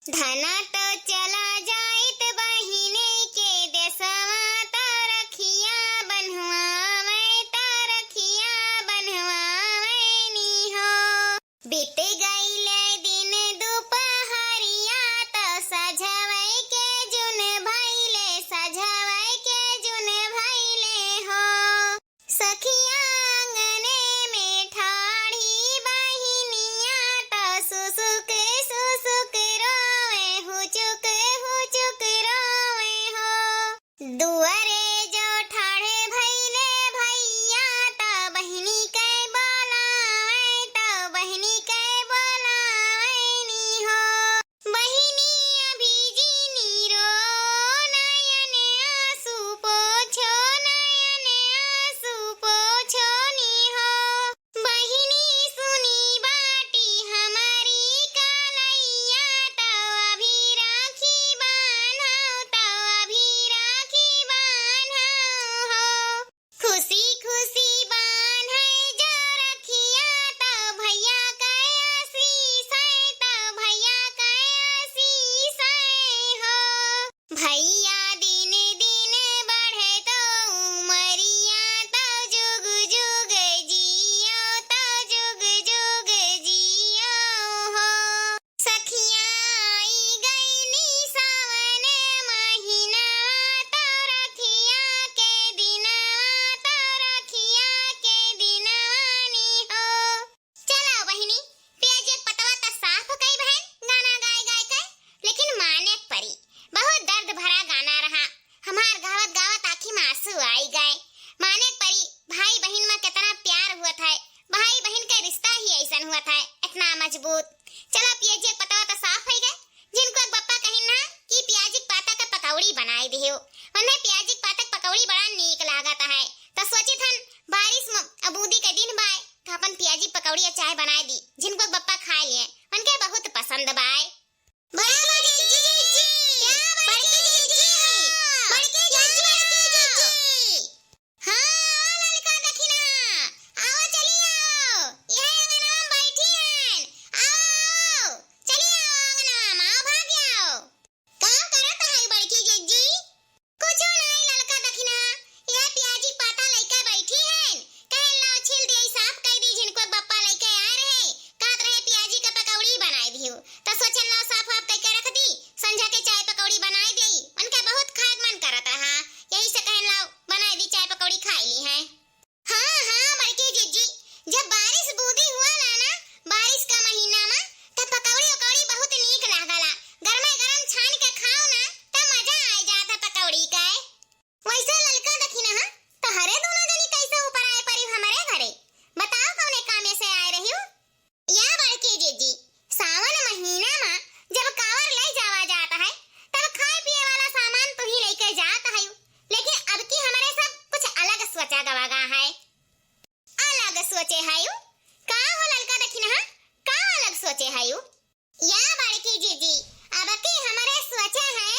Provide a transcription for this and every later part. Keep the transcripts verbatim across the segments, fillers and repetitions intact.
धना तो चला जाइत बहिने के देसवा, तो रखिया बन्हवावै, तो रखिया बन्हवावै नी हो। बीत गईले दिन दुपहरिया, तो सझवै के जुन भइले, सझवै के जुन भइले हो। सखिया आंगने में ठाढ़ी बहिनिया, तो सुसुक सुसुक रोवे, हुचुक हुचुक रोवे हो। दुआरे जो ठाढ़े भइले भइया, तो बहिनी के बोलावै, तो बहिनी के बोलावै नी हो। बहिनी अभी जिनी रो, नयन आंसू पोछो, नयन आंसू पोछो नी हो। बहिनी सुनी बाटी हमरी कलैया, तो अभी राखी बान्हौ, तो अभी राखी बान्हौ हो। खुशी खुशी बान्है जो रखिया, तो भइया के आशीष है, तो भइया के आशीष है हो। भइया दिन दिन बढ़े तो उमरिया, तो जुग जुग जियो, तो जुग जुग जियो हो। सखिया आई गईनी सावन महीना, तो रखिया के दिनवा, तो रखिया के दिनवा नी हो। चला बहिनी, पियाजी के पतवा त साफ कई बहन, गाना गाए गाए के, लेकिन माने के परी। बहुत दर्द भरा गाना रहा। हमार गावत गावत आँखी में आंसू आई गए। माने के परी, भाई बहिन में कितना प्यार हुआ था, भाई बहिन के रिश्ता ही ऐसन हुआ था, इतना मजबूत। चला पियाजी के पतवा त साफ होइ गए, जिनको एक बप्पा कहिन ना कि पियाजी के पाता के पकौड़ी बनाए दियो। उन्हें पियाजी के पाता के पकौड़ी बड़ा नीक लागत है, तो सोचित हन बारिश में बूंदी के दिन बाय, तो अपन पियाजी पकौड़ी और चाय बनाए दी, जिनको बप्पा खाए लिए, उनके बहुत पसंद बाय। बड़की जिज्जी, बड़की जिज्जी, बड़की जिज्जी, बड़की जिज्जी। हाँ, आओ ललका दखिना, आओ, चली आओ, यह अंगना में बैठी हन, आओ, आओ, चली आओ अंगना में, आओ, भाग आओ। का करत है बड़की जिज्जी? कुछो नाई ललका दखिना, यह पियाजी के पाता लइका बैठी हन। कहे लाओ छील दिए, साफ कई दी, जिनको बप्पा लइके आए रहे, कहत रहे पियाजी के पकौड़ी बनाए दियो। त सोचन लाओ साफ वाफ कई के रख दी, संझा के चाय पकौड़ी बनाए देई। उनका बहुत खाए के मन करत रहा, यही से कहन लाओ बनाए दी, चाय पकौड़ी खाई ली है। हाँ, हाँ, बड़की जिज्जी, जब बारिश बूंदी हुआ ला ना, बारिश का महीना में, तब पकौड़ी उकौड़ी बहुत नीक लागला। गरमे गरम छान के खाओ ना, तब मजा आ जाता पकौड़ी का। वैसे ललका दखिना, हाँ, तोहरे दोनों जनी कैसे ऊपर आए परी हमरे घरे? बताओ कौने कामे से आए रही हो? या बड़की जिज्जी, सावन महीना मा जब कांवर ले जावा जात है, तब खाए पिए वाला सामान तो ही लेके जात है, लेकिन अब की हमरे सब कुछ अलग सोचा गवा गा है। अलग सोचे है यू? का हो ललका दखिना, का अलग सोचे है यू? या बड़की जिज्जी, अब की हमरे सोचे है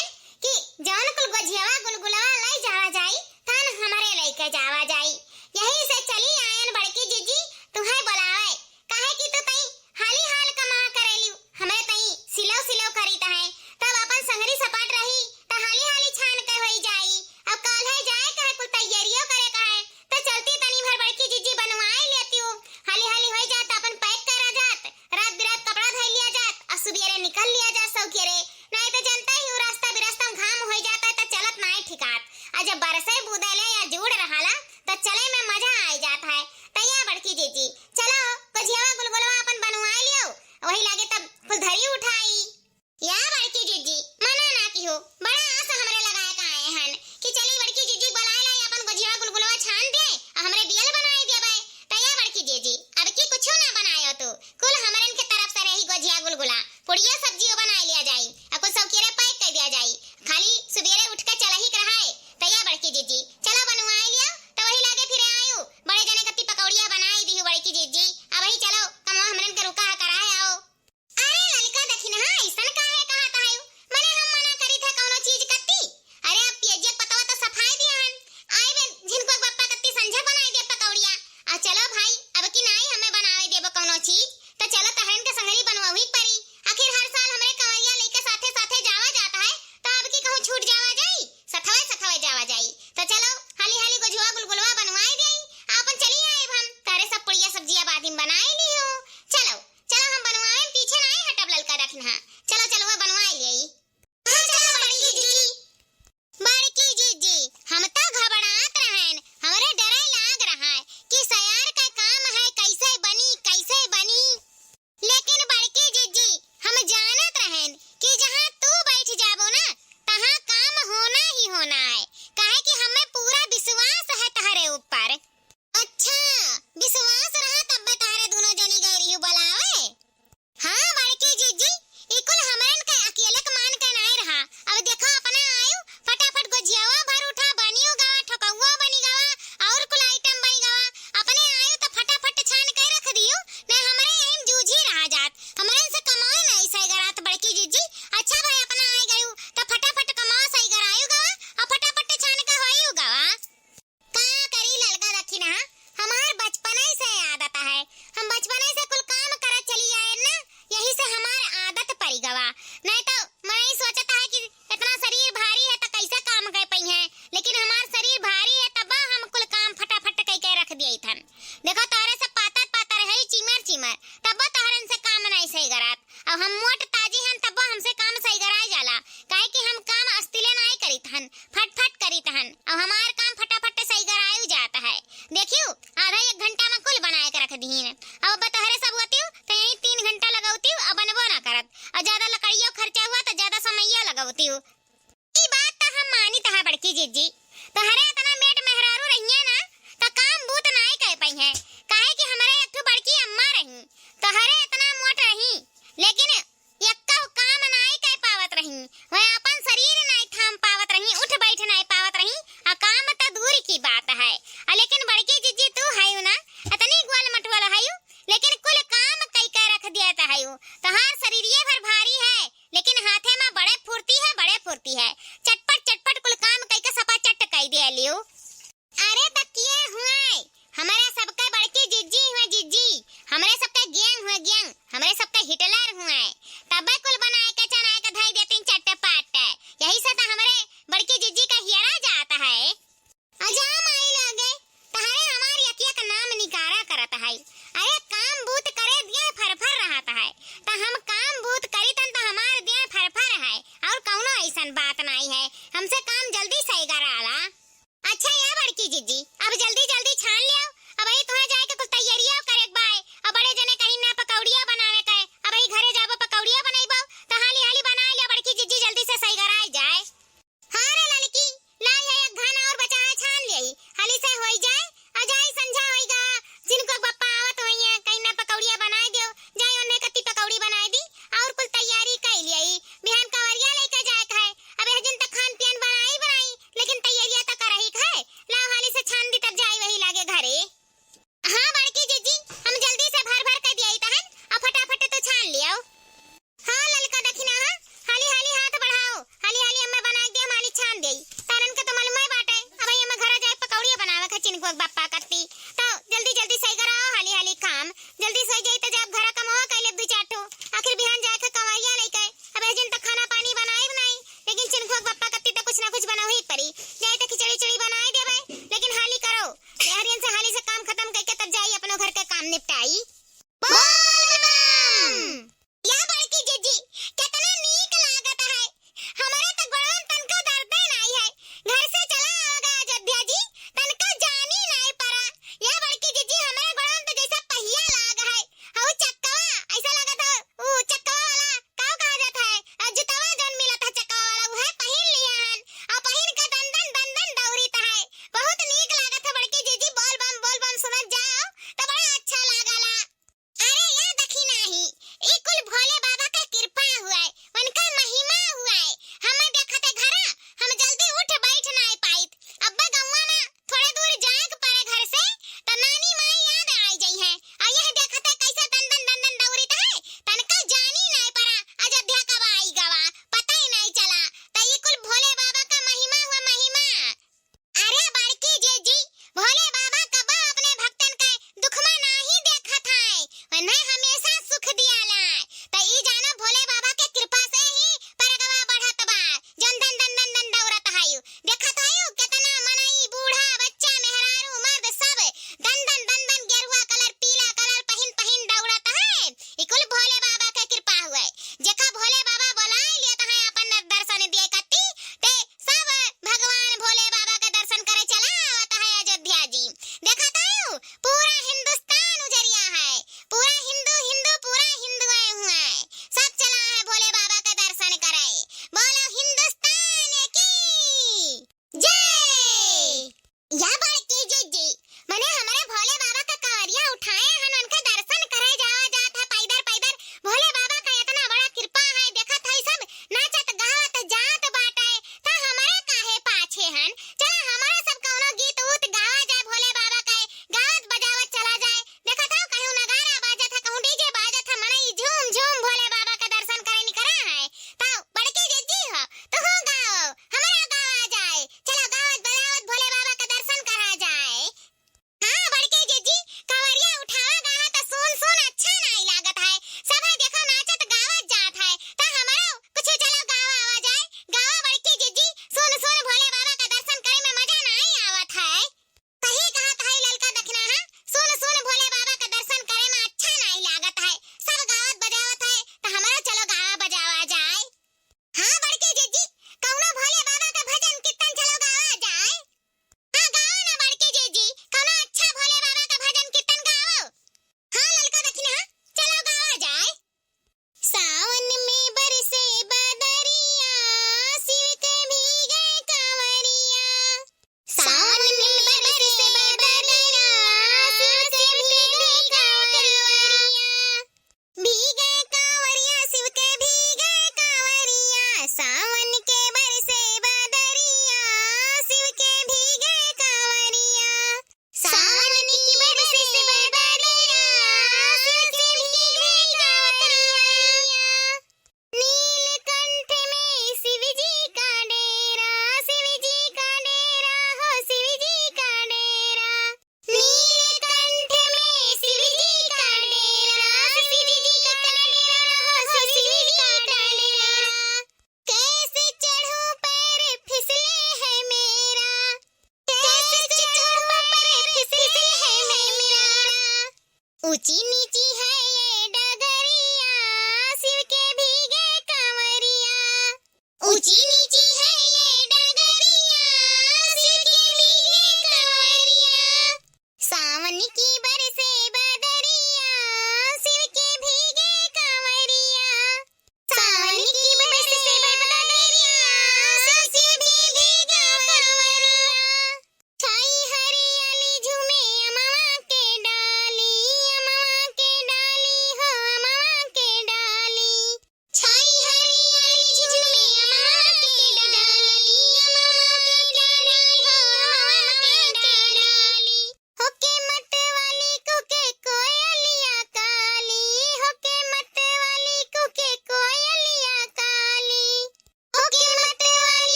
कि जौन कुल गोझियावा गुलगुलावा ले जावा जाई, तन हमरे लेके जावा जाई। यही से चली आयन बड़की जिज्जी, तुहे बोलावे। काहे कि तू तई हाली हाल कमा करेलियो, हमरे तई सिलो सिलो करीत है, तब अपन संगरी सपाट रही, त हाली हाली छान के होई जाई। अब काल्हे जाए के है, कुल तैयारियो करे के है, त चलती तनी भर बड़की जिज्जी बनवाए लेतियो, हाली हाली होई जात, अपन pack करा जात, रात बिरात कपड़ा धइ लिया जात, आ सुबेरे निकल लिया जात सौकेरे। नाई त जनता ही उ रास्ता बिरास्ता में घाम होई जात है, त चलत नाई ठिकात। आ जब बरसे बूदेले या जूड़ रहाला, त चले में मजा आई जात है। त या बड़की जिज्जी, चलो, गोझियावा गुलगुलवा अपन बनवाए लियो, वही लागे तब कुल धरी उठाई। या बड़की जिज्जी, मना ना किहो, बड़ा आस हमरे लगाए का आए हन कि चली बड़की जिज्जी बुलाए लाई, अपन गोझियावा गुलगुलवा छान दे, आ हमरे बियल बनाई देबे। त या बड़की जिज्जी, अब की कुछो ना बनायो तू, कुल हमरन के तरफ से रही गोझिया गुलगुला, पुड़िया सब्जियो बनाई लिया जाई, आ कुल सौकेरे pack कर दिया जाई, खाली सुबेरे उठ के चलही के रहाए। त या बड़की जिज्जी, चलो बनवाई लियो, त वही लागे फिरे आयु, बड़े जने कत्ती पकौड़िया बनाई दिहु बड़की जिज्जी, अब वही चलो, कमवा हमरन के रुका है कराए आओ। अरे ललका दखिनहा, अइसन काहे कहत ना। चलो, चलो, वो बनवा ले। हाँ, चलो बड़की जीजी। बड़की जीजी, हम तो घबरात रहन, हमरे डरे लाग रहा है कि सयार का काम है, कैसे बनी, कैसे बनी। लेकिन बड़की जीजी, हम जानत रहन कि जहाँ तू बैठ जाबो ना, तहाँ काम होना ही होना है, काहे कि हमें पूरा विश्वास है तहरे ऊपर। अच्छा, विश्वास रहा तब तहरे दोनों जनी गई रही बुलावे? हाँ बड़की जीजी, ई कुल हमरन के अकेले के मान के नाई रहा। अब देखो अपना आयु, फटाफट गोजियावा भर उठा, बनियो गवा, ठोकौआ बनी गवा, और कुल आइटम बनी गवा। अपने आयु तो फटाफट छान के रख दियो, नहीं हमरे यही में जूझी रहा जात। हमरन से कमाए नहीं सही गरात बड़की जीजी। अच्छा भाई अपना आए गयू तो फटाफट कमाओ सही गरायु गवा, और फटाफट छान के होयू गवा। का करी ललका दखिनहा, हमार बचपने से आदत है। हम बचपने से कुल काम करत चली आए ना, यही से हमार आदत पड़ी गवा। नहीं तो मैं ही सोचत है कि इतना शरीर भारी है तो कैसे काम कर पई है, लेकिन हमार शरीर भारी है तब हम कुल काम फटाफट कई के रख दिए थन। देखो तोहरे से पातर पातर है चिमर चिमर, तब तोहरन से काम नहीं सही गरात। अब हम मोट ताजी हन तब हमसे काम सही गराए जाला, काहे कि हम काम अस्तिले नहीं करीत हन, फटफट करीत हन। अब हमार काम फटाफट सही गरायु जात है। देखियो, आधा एक घंटा में कुल बनाए के रख दीन। अब बतहरे सब होतियो तो यही तीन घंटा लगौतियो, अब बनबो ना करत। और ज्यादा लकड़ियों खर्चा हुआ तो ज्यादा समैया लगौतियो। ई बात तो हम मानित है बड़की जीजी, तोहरे इतना मेट मेहरारू रहिए ना तो काम बूत नाई कह पई है, काहे कि हमरे एक ठो बड़की अम्मा रही, तोहरे इतना मोट रही,